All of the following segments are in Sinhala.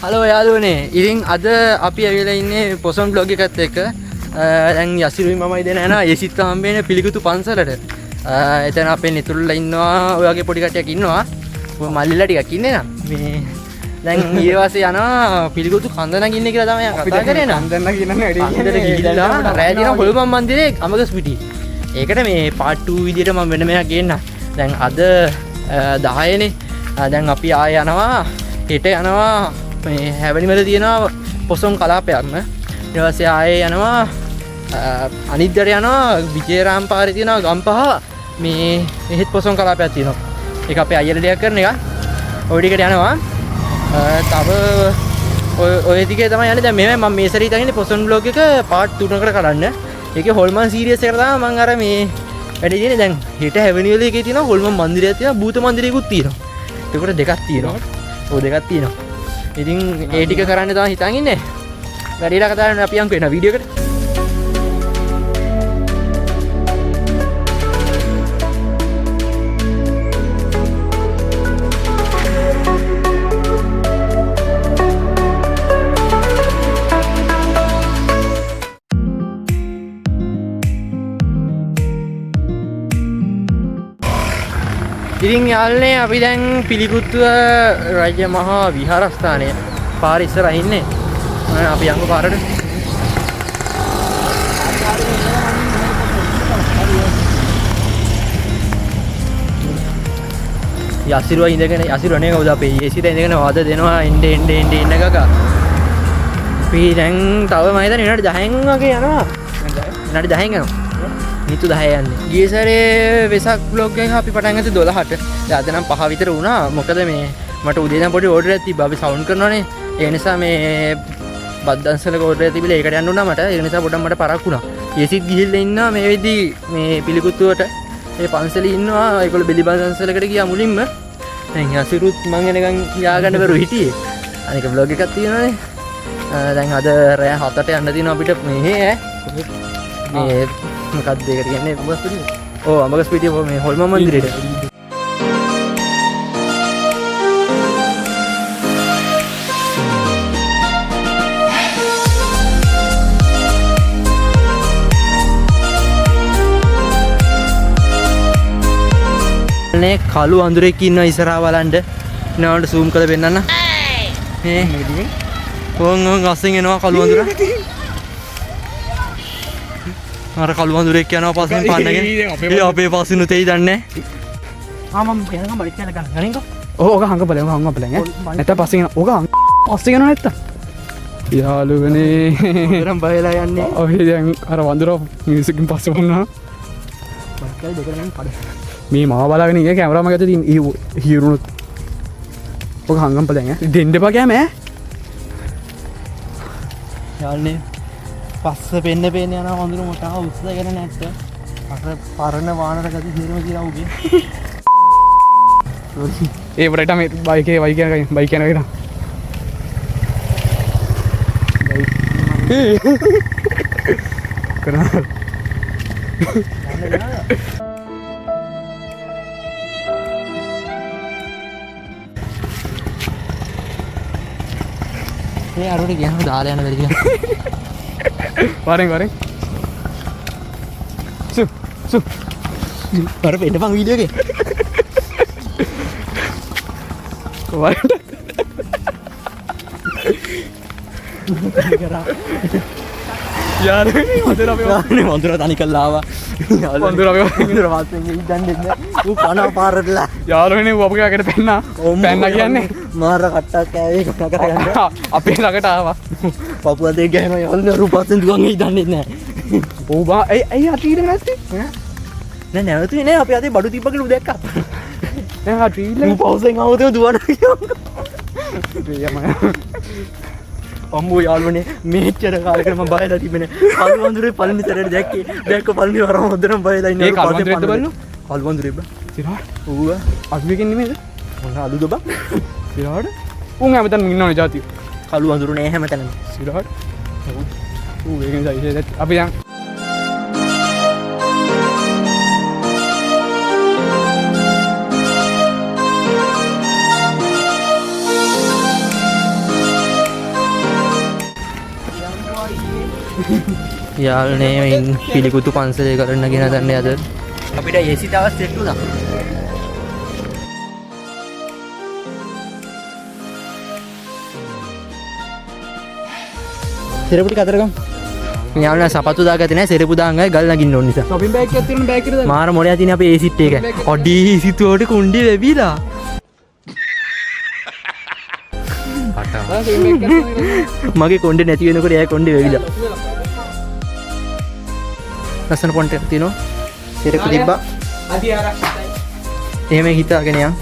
හලෝ යාළුවනේ, ඉතින් අද අපි ඇවිල්ලා ඉන්නේ පොසොන් බ්ලොග් එකත් එක්ක. දැන් යසිරුයි මමයි දෙන යනවා ඒසිත් හම්බෙන්නේ පිළිකුතු පන්සලට. එතන අපේ නිතුරුලා ඉන්නවා, ඔය වගේ පොඩි කට්ටියක් ඉන්නවා. ඔය මල්ලිලා ටිකක් ඉන්නේ නා. මේ දැන් ඊයේ වාසේ යනවා පිළිකුතු කඳ නගින්න කියලා තමයි කතා කරේ නා. කඳ නගින්න වැඩි කියන්නේ. ගිහිල්ලා රෑ දින හොල්මන් මන්දිරේ අමගස් පිටි. ඒකට මේ පාර්ට් 2 විදියට මම වෙනම එකක් ගේන්න. දැන් අද 10 නේ. දැන් අපි ආයෙ යනවා හෙට යනවා මේ හැවණිවල තියෙනවා පොසොන් කලාපයක්ම. ඊට පස්සේ ආයෙ යනවා අනිද්දාට යනවා විජේරාම පාරේ තියෙනවා ගම්පහ මේ එහෙත් පොසොන් කලාපයක් තියෙනවා. ඒක අපේ අයියලා ටිකක් කරන එක. ඔය ටිකට යනවා. තව ඔය ටිකේ තමයි යන්නේ. දැන් මෙහෙමයි මම මේ සැරේ හිතන් ඉන්නේ පොසොන් බ්ලොග් එක පාර්ට් 3කට කරන්න. ඒකේ හොල්මන් සීරීස් එකට තමයි මං අර මේ වැඩේ තියෙන්නේ. දැන් හෙට හැවණිවල එකේ තියෙනවා හොල්මන් මන්දිරයක් තියෙනවා, භූත මන්දිරයකුත් තියෙනවා. එතකොට දෙකක් තියෙනවා. ඔව් දෙකක් තියෙනවා. ඉතින් ඒ ටික කරන්න තමයි හිතන් ඉන්නේ. වැඩිලා කතා කරන්න අපි යන්කෝ එන වීඩියෝ එකට. ඉතින් යාළුවනේ අපි දැන් පිළිකුත්තුව රජ මහා විහාරස්ථානය පාර ඉස්සරහ ඉන්නේ. අපි යමු පාරට. යසිරුවා ඉඳගෙන, යසිරුවා නේ කවුද අපේ ඒසිට ඉඳගෙන වද දෙනවා එන්න එන්න එන්න එන්න කකා. අපි දැන් තව මම හිතන්නේ විනාඩි 10න් වගේ යනවා. විනාඩි 10න් යනවා. නිතු 10 යන්නේ. ගිය සැරේ වෙසක් බ්ලොග් එක අපි පටන් ගත්තේ 12ට. දැන් අද නම් 5 විතර වුණා. මොකද මේ මට උදේ ඉඳන් පොඩි ඕඩර් එකක් තිබ්බා. අපි සවුන්ඩ් කරනවනේ. ඒ නිසා මේ බද්දන්සලක ඕඩර් එකක් තිබිලා ඒකට යන්න වුණා මට. ඒ නිසා පොඩ්ඩක් මට පරක්කු වුණා. ඒසිත් ගිහිල්ලා ඉන්නවා මේ වෙද්දි මේ පිළිකුත්තුවට. ඒ පන්සලේ ඉන්නවා. ඒගොල්ලෝ බෙලිබන්සලකට ගියා මුලින්ම. දැන් යසිරුත් මං එනකන් කියාගන්න බැරුව හිටියේ. අනික බ්ලොග් එකක් තියෙනවනේ. දැන් අද රෑ 7ට යන්න තියෙනවා අපිට මෙහෙ ඈ. මේ මොකක්ද ඒකට කියන්නේ? අඹගස් පිටිය. ඔව් අඹගස් පිටිය මේ හොල්මන් මන්දිරේට. නේ කළු අඳුරෙක් ඉන්නවා ඉස්සරහා බලන්න. නෑවට සූම් කරලා පෙන්නන්න. මේ ඕන් ඕන් අස්සෙන් එනවා කළු අඳුර. අර කළු අඳුරෙක් යනවා පස්සෙන් පන්නගෙන. ඒ අපේ පස්සෙන් උතේ දන්නේ නෑ. ආ මම එනකම් බඩ කියලා ගන්න. ගනින්කෝ. ඔව් ඔක හංග බලන්න, ඔක හංග බලන්න ඈ. නැත්තම් පස්සෙන් එනවා. ඔක පස්සෙන් එනවා නැත්තම්. යාළුවනේ. වඳුරන් බය වෙලා යන්නේ. අපි දැන් අර වඳුර මියුසික් එකෙන් පස්සේ වුණා. බඩ කියලා දෙක නම් කඩ. මේ මාව බලාගෙන ඉන්නේ කැමරා මගේ අතේ තියෙන ඊ හිරුණොත්. ඔක හංගම් බලන්න ඈ. දෙන්න එපා කෑම ඈ. යාළුවනේ පස්ස පෙන්න පෙන්න යන වඳුර මොටාව උස්සගෙන නැත්ත. අර පරණ වානර ගති සියලුම කියලා උගේ. ඒ වරට මේ බයික් එකේ බයික් යන බයික් යන එක. කරා. මේ අරුට ගියාම දාලා යන බැරි කියලා. වරෙන් වරෙන්. සු සු. අර පෙන්නපන් වීඩියෝ එකේ. වරෙන්. යාළුවනේ වඳුර අපේ යාළුවනේ වඳුර තනි කරලා ආවා. වඳුර අපේ වඳුර පස්සෙන් ඉඳන් දෙන්න. ඌ කන පාරටලා. යාළුවනේ ඌ අපේ ළඟට පැන්නා. පැන්නා කියන්නේ මාර කට්ටක් කෑවේ කතා කරගන්න. අපේ ළඟට ආවා. පපුව දෙක ගහනවා යාළුවනේ ඌ පස්සෙන් දුවන් එයි දන්නේ නැහැ. ඌ බා ඇයි අතීතේ නැත්තේ? ඈ? නෑ නැවතුනේ නෑ අපි අතේ බඩු තිබ්බ කියලා ඌ දැක්කා. නෑ ආ ට්‍රීල් ඌ පස්සෙන් ආවොත් එහෙම දුවනවා කියලා. අම්මෝ යාළුවනේ මෙච්චර කාලයකට මම බයලා තිබෙන්නේ. කළු වඳුරේ පළවෙනි සැරේට දැක්කේ. දැක්ක පළවෙනි වරම හොඳටම බයලා ඉන්නවා. ඒ කළු වඳුරේද බලනු? කළු වඳුරේ බං. සිරාට? ඌව. අලු එකෙන් නෙමෙයිද? මොන අලුද බං? සිරාට? උන් හැමතැනම ඉන්නවනේ ජාතිය. කළු අඳුරු නෑ හැමතැනම. සිරාට. ඌ ඒක නිසා ඉතින් අපි දැන් යාළුවනේ මේ පිළිකුතු පන්සලේ කරන්න ගෙන දන්නේ අද. අපිට AC තවත් සෙට් වුණා. සෙරපු ටික අතර ගමු. යාළුවනේ සපත්තු දාගත්තේ නෑ, සෙරපු දාන් ආයේ ගල් නගින්න ඕන නිසා. ෂොපින් බෑග් එකක් තියෙනවා, බෑග් එකට දාන්න. මාර මොලයක් තියෙන අපේ AC එක. අඩී සිතුවට කුණ්ඩි ලැබිලා. මගේ කොණ්ඩේ නැති වෙනකොට එයා කොණ්ඩේ වෙවිලා. ලස්සන පොන්ට් එකක් තියෙනවා. සෙරපු තිබ්බා. අධි ආරක්ෂිතයි. එහෙම හිතාගෙන යන්.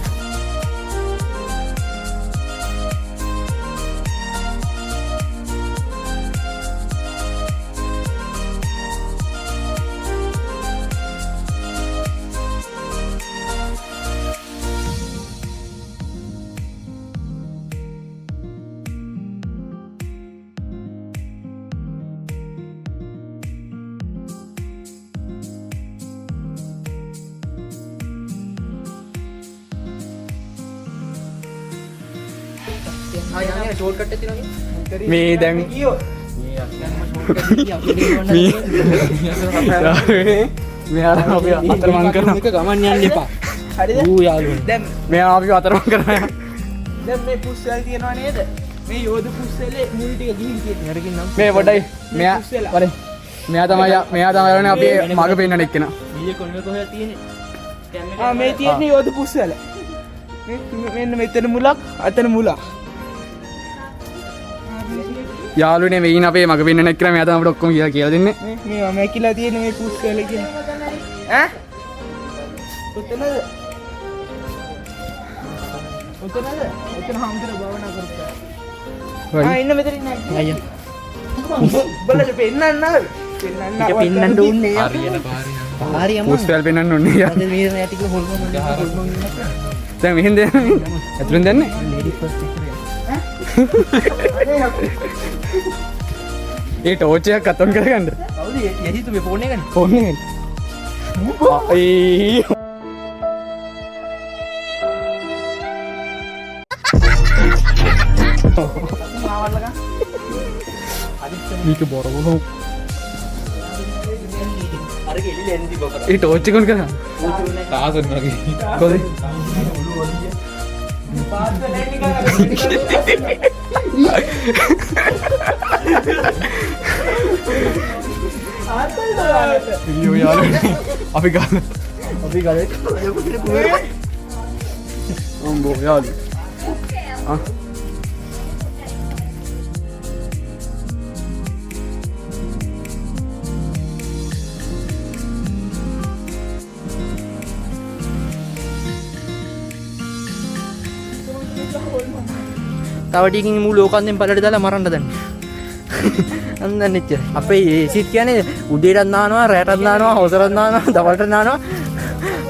මේ දැන් මෙයා අපි අතරමං කරනවා. එක ගමන් යන්න එපා. හරිද? ඌ යාළුවනේ. දැන් මෙයා අපි අතරමං කරනවා. දැන් මේ පුස්සල් තියනවා නේද? මේ යෝධ පුස්සලේ මුල් ටික ගිහින් තියෙනවා. නරකින් නම් මේ පොඩයි මෙයා වරේ මෙයා තමයි අපි මග පෙන්නන එක්කෙනා. ඊයේ කොහෙ කොහෙ තියෙන්නේ? ආ මේ තියෙන්නේ යෝධ පුස්සල. මේ මෙන්න මෙතන මුලක්, අතන මුලක්. යාළුවනේ මේ ඉන්න අපේ මග පෙන්නන එක්කෙනා මෙයා තමයි අපිට ඔක්කොම කියලා දෙන්නේ. මේ මේවා මැකිලා තියෙන මේ පුස්සල කියලා. ඈ? ඔතනද? ඔතනද? ඔතන හාමුදුර භාවනා කරපුවා. ආ ඉන්න මෙතන ඉන්න. අයියා. උඹලට පෙන්නන්න ආවේ. පෙන්නන්න ටික පෙන්නන්න ඕනේ. හරියන පාරේ යමු. පුස්සල් පෙන්නන්න ඕනේ යා. අද මේ රෑ ටික හොල්මන් හොල්මන් දැන් මෙහෙන් දෙන්නේ. ඇතුලෙන් දෙන්නේ. ලේඩි ෆස්ට් එක. ඒ ටෝච් එකක් අතොන් කරගන්න. කවුද යහිතු මේ ෆෝන් එකනේ? ෆෝන් එකනේ. ඒ මේක බොර බොර. අර ගෙලි ලෙන් තිබ්බ කරා. ඒ ටෝච් එක ඔන් කරා. තාසන් වගේ. කොහොමද? අයියෝ යාළුවනේ අපි ගල අපි ගල අම්බෝ යාළුවෝ ආ තව ටිකකින් මූ ලෝකන්දෙන් පළට දාලා මරන්න දන්නේ. අන්න එච්චර. අපේ ඒසිත් කියන්නේ උදේටත් නානවා, රැටත් නානවා, හවසටත් නානවා, දවල්ටත් නානවා.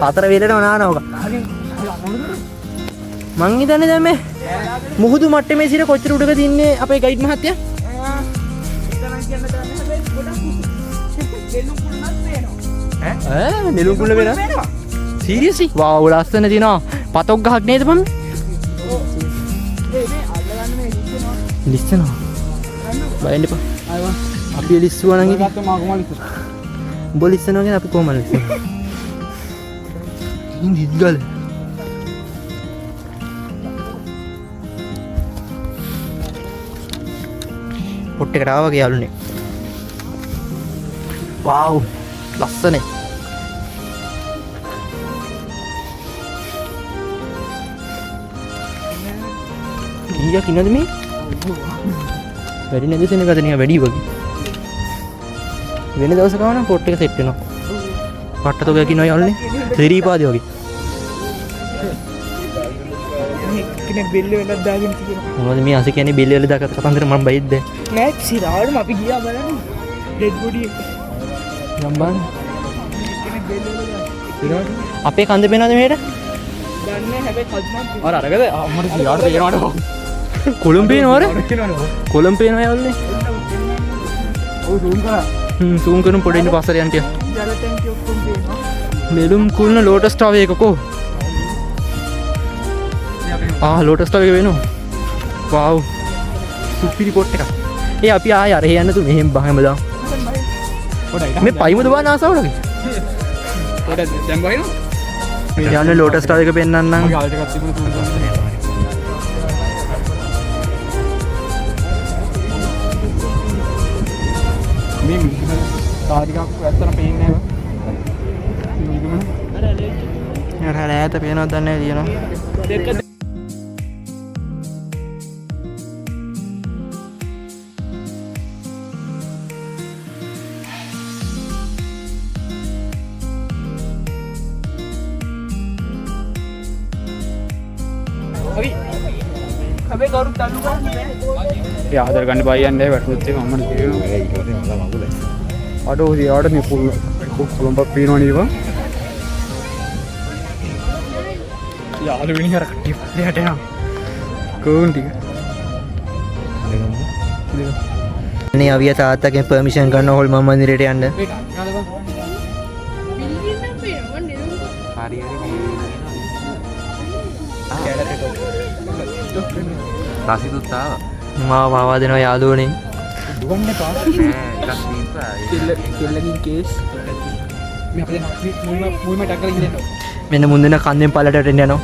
හතර වේලටම නානවා ඔක. මං හිතන්නේ දැන් මේ මුහුදු මට්ටමේ සිට කොච්චර උඩකද ඉන්නේ අපේ ගයිඩ් මහත්තයා? ඈ නෙළුම් කුළුණ වෙනවා. සීරියස්ලි? වාව් ලස්සන තියෙනවා. පතොක් ගහක් නේද බං? ලිස්සනවා. බයෙන් එපා. අපි ලිස්සුවා නම් ඉතින් උඹ ලිස්සනවා කියන්නේ අපි කොහමද ලිස්සන්නේ? ඉතින් දිද්ගල. පොට් එකට ආවා වගේ යාළුවනේ. වාව් ලස්සනේ. කීයක් ඉන්නද මේ? වැඩි නැද සෙනගද නිකන් වැඩි වගේ. වෙන දවසක ආව නම් පොට් එක සෙට් වෙනවා. පට්ට තොගයක් ඉන්නවා යාළුවනේ. සිරීපාදේ වගේ. කෙනෙක් බෙල්ල වෙලක් දාගෙන තියෙනවා. මොනවද මේ අස කියන්නේ බෙල්ල වල දාගත්ත කතන්දර මම බයිද්ද? නෑ සිරාවටම අපි ගියා බලන්න. ඩෙඩ් බොඩි එක. යම් බලන්න. කෙනෙක් බෙල්ල වල දාගෙන. අපේ කන්ද පේනවද මෙහෙට? දන්නේ හැබැයි කද්මක් අර අරගද අම්මට සිරාවට පේනවට. කොළඹ පේනවා අර. කොළඹ පේනවා යාළුවනේ. ඔව් සූම් කරා. හ්ම් සූම් කරමු පොඩි ඉන්න පස්සට යන්න ටික. ජල ටැංකිය ඔක්කොම පේනවා. නෙළුම් කුළුණ ලෝටස් ටවර් එක කෝ? ආ ලෝටස් ටවර් එක වෙනවා. වව්. සුපිරි පොට් එකක්. ඒ අපි ආයෙ අර එහෙ යන්න තු මෙහෙම බහ හැමදාම. පොඩයි. මේ පයිමුද බලන්න ආසාවලගේ. පොඩ දැන් බහිනවා. මේ යන්නේ ලෝටස් ටවර් එක පෙන්නන්නම්. මගේ ආල් ටිකක් තිබුණ සූම් කරන්න. මේ මිනිස්සු තාර ටිකක් ඇත්තට පේන්නේ නැහැ බං. මිනිගම අර ඈත පේනවද දන්නේ නැහැ තියෙනවා. දෙක හැබැයි කවුරුත් තල්ලු කරන්නේ නෑ. ඒ ආදර ගන්න බය යන්නේ වැටුනොත් එහෙම අම්මට තේරෙනවා. අඩෝ ඉතින් මේ පොල් කොළඹ පේනවා නේ බං. යාළුවෙනි අර කට්ටිය පල්ලෙහාට යනවා. කෝන් ටික. අනේ අවිය තාත්තගෙන් පර්මිෂන් ගන්න හොල්මන් මන්දිරයට යන්න. මේ ටක් ගාලා බං. හරි හරි රසිදුත් ආවා. මාව පාවා දෙනවා යාළුවනේ. දුවන්න එපා. නෑ එකක් දීපා. කෙල්ල කෙල්ලකින් කේස්. මේ අපේ මුල්ම මුල්ම ටක් ගාලා ගිහින් යනවා. මෙන්න මුන් දෙන කන්දෙන් පල්ලට වැටෙන්න යනවා.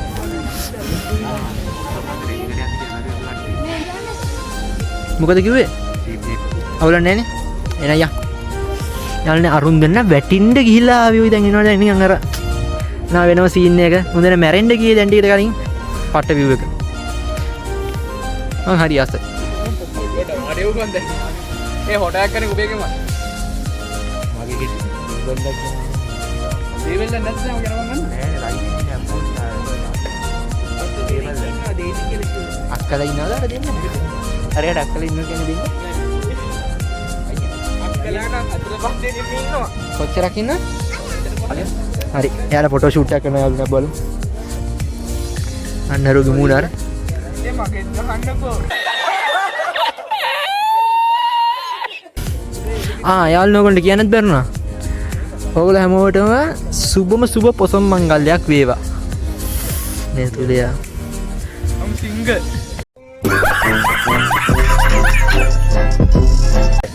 මොකද කිව්වේ? අවුලක් නෑනේ. එහෙනම් යා. යාළුවනේ අරුන් දෙන්න වැටින්න ගිහිල්ලා ආවේ ඔය දැන් එනවා දැන් නිකන් අර නා වෙනම සීන් එක. මුන් දෙන්න මැරෙන්න ගියේ දැන් ටිකට කලින් පට්ට විව් එක. මං හරි ආසයි. අඩේ උගන් දැන්. ඒ හොටයක් කරේ උබේගෙම. මගේ ගෙදර බන්දක් දේවල් නැත්නම් ඔය යනවා ගන්න. නෑ නෑ ලයිව් ඉන්නේ අපෝ ඉන්නවා දේසි කියලා කිව්වා. අක්කලා ඉන්නවද අර දෙන්න? හරියට අක්කලා ඉන්නවා කියන්නේ දෙන්න. අක්කලා නම් හතර පහ දෙනෙක් ඉන්නවා. කොච්චරක් ඉන්නවද? හරි. එයාලා ෆොටෝ ෂූට් එකක් කරනවා යාළුවනේ බලමු. අන්න අර උගේ මූණ අර. ඒ මගෙත් ගහන්නකෝ. ආ යාළුවනේ ඔයගොල්ලන්ට කියන්නත් බැරුණා. ඔයගොල්ලෝ හැමෝටම සුබම සුබ පොසොන් මංගල්‍යයක් වේවා. නේ තුලියා. I'm single.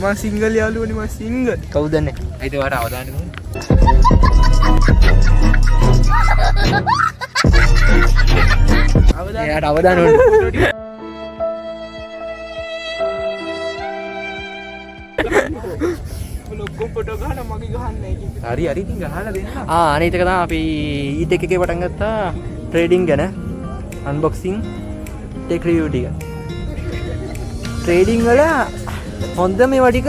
මං සිංගල් යාළුවනේ මං සිංගල්. කවුද දන්නේ? අයිත ඔයාට අවදාන දුන්නේ. අවදාන එයාට අවදාන ඕනේ. ඔක්කොම ෆොටෝ ගහන මගේ ගහන්නේ නැහැ. හරි හරි ඉතින් ගහලා දෙන්න. ආ අනිත් එක තමයි අපි ඊට එකේ පටන් ගත්තා ට්‍රේඩින් ගැන අන්බොක්සිං ටෙක් රිවිව් ටික. ට්‍රේඩින් වල හොඳ මේවා ටික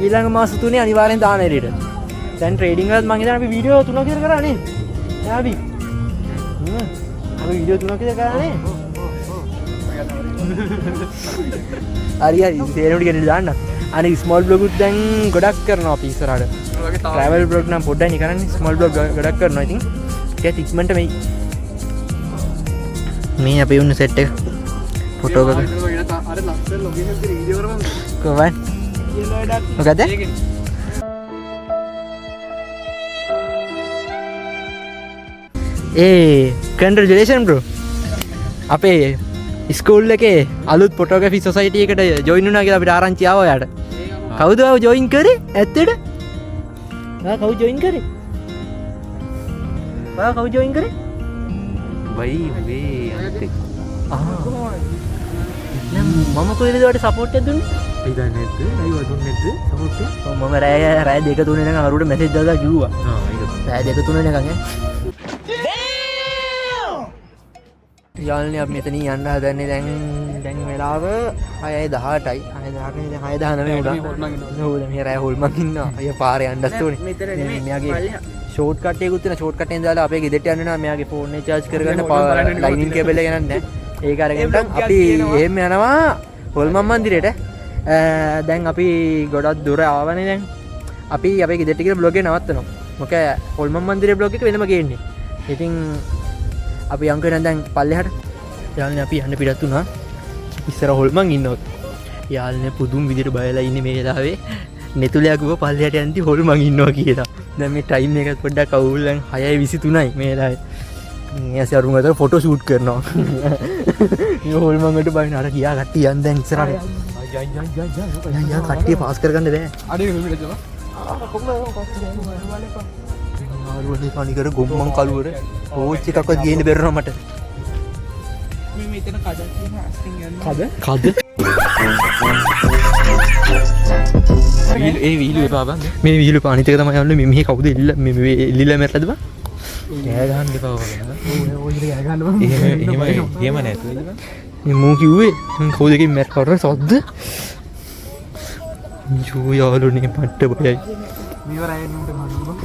ඊළඟ මාස තුනේ අනිවාර්යෙන් දාන එළියට. දැන් ට්‍රේඩින් වලත් මං හිතන්නේ අපි වීඩියෝ තුනක් විතර කරා නේ. ඈ අපි. අපි වීඩියෝ තුනක් විතර කරා නේ. හරි හරි සේරම ටික එළියට දාන්න. අනේ ස්මෝල් බ්ලොග් උත් දැන් ගොඩක් කරනවා අපි ඉස්සරහට. ට්‍රැවල් බ්ලොග් නම් පොඩ්ඩයි නේ කරන්නේ. ස්මෝල් බ්ලොග් ගොඩක් කරනවා ඉතින්. ටිකක් ඉක්මනට මේ මේ අපි උන්න සෙට් එක ෆොටෝ එකක අර ලස්සන ලොකේෂන් එක වීඩියෝ කරපන්. කොහොමද? කියලා වැඩක් මොකද? ඒකනේ. ඒ කන්ග්‍රැචුලේෂන් බ්‍රෝ. අපේ ස්කූල් එකේ අලුත් ෆොටෝග්‍රැෆි සොසයිටි එකට ජොයින් වුණා කියලා අපිට ආරංචි ආවා ඔයාට. කවුද ඔයාව ජොයින් කරේ? ඇත්තට? ඔයා කවුද ජොයින් කරේ? ඔයා කවුද ජොයින් කරේ? බයි මේ අනිත් එක. ආ. නම් මම කොහෙද ඔයාට සපෝට් එකක් දුන්නේ? ඒ දන්නේ නැද්ද? ඇයි ඔයා දුන්නේ නැද්ද සපෝට් එක? ඔව් මම රෑ රෑ 2 3 වෙනකන් අරුට මැසේජ් දාලා කිව්වා. ආ ඒක. රෑ 2 3 වෙනකන් ඈ. යාළුවනේ අපි මෙතනින් යන්න හදන්නේ දැන් දැන් වෙලාව 6:18යි. 6:18 නේ දැන් 6:19 වුණා. ඔව් දැන් මේ රෑ හොල්මන් ඉන්නවා. අයියා පාරේ යන්නත් ඕනේ. මෙතන නෙමෙයි, මෙයාගේ පල්ලෙහා. ෂෝට් කට් එකකුත් තියෙනවා. ෂෝට් කට් එකෙන් දාලා අපේ ගෙදරට යන්න වෙනවා. මෙයාගේ ෆෝන් එක චාර්ජ් කරගන්න ලයිනින් කේබල් එක ගණන් නෑ. ඒක අරගෙන ඒ නම් බ්ලොග් එකක් අපි තියෙනවා. එහෙම යනවා හොල්මන් මන්දිරයට. දැන් අපි ගොඩක් දුර ආවනේ දැන්. අපි අපේ ගෙදරට ගිහලා බ්ලොග් එක නවත්තනවා. මොකද හොල්මන් මන්දිරේ බ්ලොග් එක වෙනම ගේන්නේ. ඉතින් අපි යන්කෝ එහෙනම් දැන් පල්ලෙහාට. යාළුවනේ අපි යන්න පිටත් වුණා. ඉස්සර හොල්මන් ඉන්නවා. යාළුවනේ පුදුම විදිහට බයලා ඉන්නේ මේ වෙලාවේ. නෙතුලයා කිව්වා පල්ලෙහාට යන්දි හොල්මන් ඉන්නවා කියලා. දැන් මේ ටයිම් එකත් පොඩ්ඩක් අවුල්. දැන් 6:23යි මේ වෙලාවේ. ඊයසේ අරුන් අතර ෆොටෝ ෂූට් කරනවා. මේ හොල්මන් වලට බයින අර කියා කට්ටිය යන් දැන් ඉස්සරහට. යන් යන් කට්ටිය පාස් කරගන්න බෑ. අඩේ මෙහෙම ඉඳලා. යාළුවනේ තනිකර ගොම්මන් කළුවර කෝච් එකක්වත් ගේන්න බැරුණා මට. මේ මෙතන කඩක් තියෙනවා අස්තින් යන්න. කද? කද? ඒ වීලු එපා බං. මේ විහිළු පානිත එක තමයි යන්නේ. මේ මෙහි කවුද එල්ල මේ මේ එල්ලිලා මැරලාද බං? කෑ ගහන්න එපා ඔය. ඔය ඉතින් කෑ ගහන්න බං. එහෙම එහෙම එහෙම නැතුව ඉන්න බං. මේ මූ කිව්වේ මං කවුද එකෙන් මැර කවුරු සද්ද? යෝ යාළුවනේ මට බයයි. මේව රැය නුන්ට මම බං.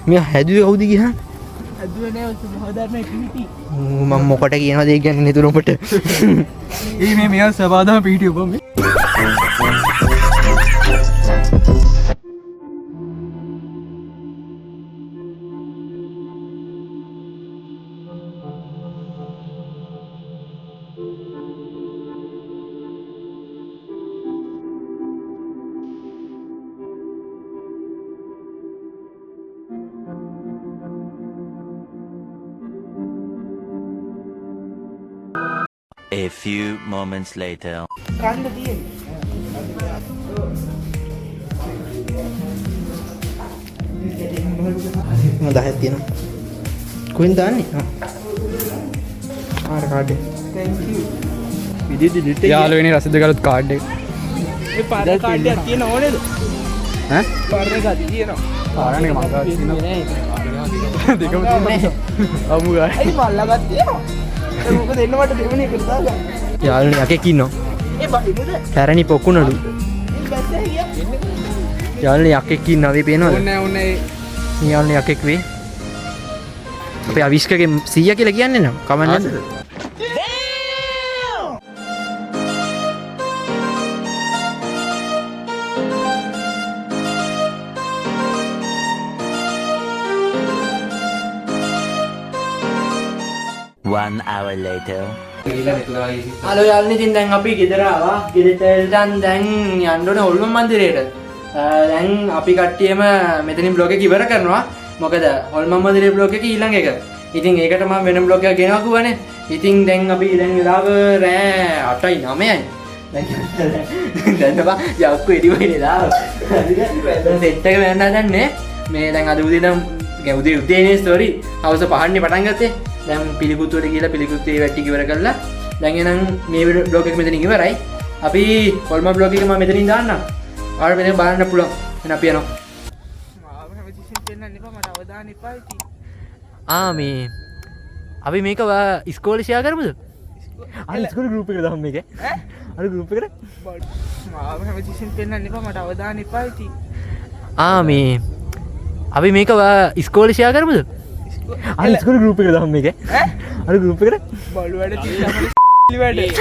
මෙයා හැදුවේ කවුද ගියා? හැදුවේ නෑ ඔය සුභාධර්ම ඇක්ටිවිටි. ඌ මං මොකට කියනවද ඒ කියන්නේ නේද උඹට? ඒ මේ මෙයා සබාදම පිහිටියෝ බං මේ. A few moments later. කන්න තියෙන්නේ. මම 10ක් තියෙනවා. කොහෙන්ද දාන්නේ? ආ කාඩ් එක. Thank you. විදිහට ඩිට් එක. යාළුවනේ රසීද ගලුත් කාඩ් එක. ඒ පාර කාඩ් එකක් තියෙන ඕනේද? ඈ? පාර එකක් තියෙනවා. පාරණ එක මං ගාව තියෙනවා. දෙකම තියෙනවා. අමු ගායි. ඇයි මල්ලගත් තියෙනවා? ඒ මොකද එන්න මට දෙවෙනි එකට දාගන්න. යාළුවනේ යකෙක් ඉන්නවා. ඒ බහිමුද? පැරණි පොකුණලු. ඒ බැස්සේ ගියා. යාළුවනේ යකෙක් ඉන්නවා වේ පේනවද? ඕනේ ඕනේ. මේ යාළුවනේ යකෙක් වේ. අපේ අවිෂ්කගේ සීයා කියලා කියන්නේ නම් කමක් නැද්ද? One hour later. Hello යාළුවනේ, ඉතින් දැන් අපි ගෙදර ආවා. ගෙදරට ඇවිල්ලා දැන් යන්න ඕනේ හොල්මන් මන්දිරයට. දැන් අපි කට්ටියම මෙතනින් බ්ලොග් එක ඉවර කරනවා. මොකද හොල්මන් මන්දිරේ බ්ලොග් එක ඊළඟ එක. ඉතින් ඒකට මම වෙනම බ්ලොග් එකක් ගෙනවා කිව්වනේ. ඉතින් දැන් අපි දැන් වෙලාව රෑ 8යි 9යි. දැන් දැන් බා යක්කු එඩි වගේ වෙලාව. හරිද? දැන් සෙට් එක වෙන්න හදන්නේ. මේ දැන් අද උදේ නම් උදේ උදේනේ සෝරි හවස 5න්නේ පටන් ගත්තේ. දැන් පිළිකුත්තුවට ගිහලා පිළිකුත්තුවේ වැඩ ටික ඉවර කරලා දැන් එහෙනම් මේ බ්ලොග් එක මෙතනින් ඉවරයි. අපි හොල්මන් බ්ලොග් එක මම මෙතනින් දාන්නම්. ඔයාලට මෙතන බලන්න පුළුවන්. එහෙනම් අපි යනවා. මාව හැමතිස්සෙම පෙන්නන්න එපා මට අවධානය එපා ඉතින්. ආ මේ අපි මේක ඉස්කෝලේ ෂෙයා කරමුද? අර ඉස්කෝලේ ගෲප් එකට දාමු මේක. ඈ? අර ගෲප් එකට? මාව හැමතිස්සෙම පෙන්නන්න එපා මට අවධානය එපා ඉතින්. ආ මේ අපි මේක ඉස්කෝලේ ෂෙයා කරමුද? අර ඉස්කෝලේ ගෲප් එකට දාමු මේක. ඈ? අර ගෲප් එකට? බලු වැඩ තියෙනවා වැඩ.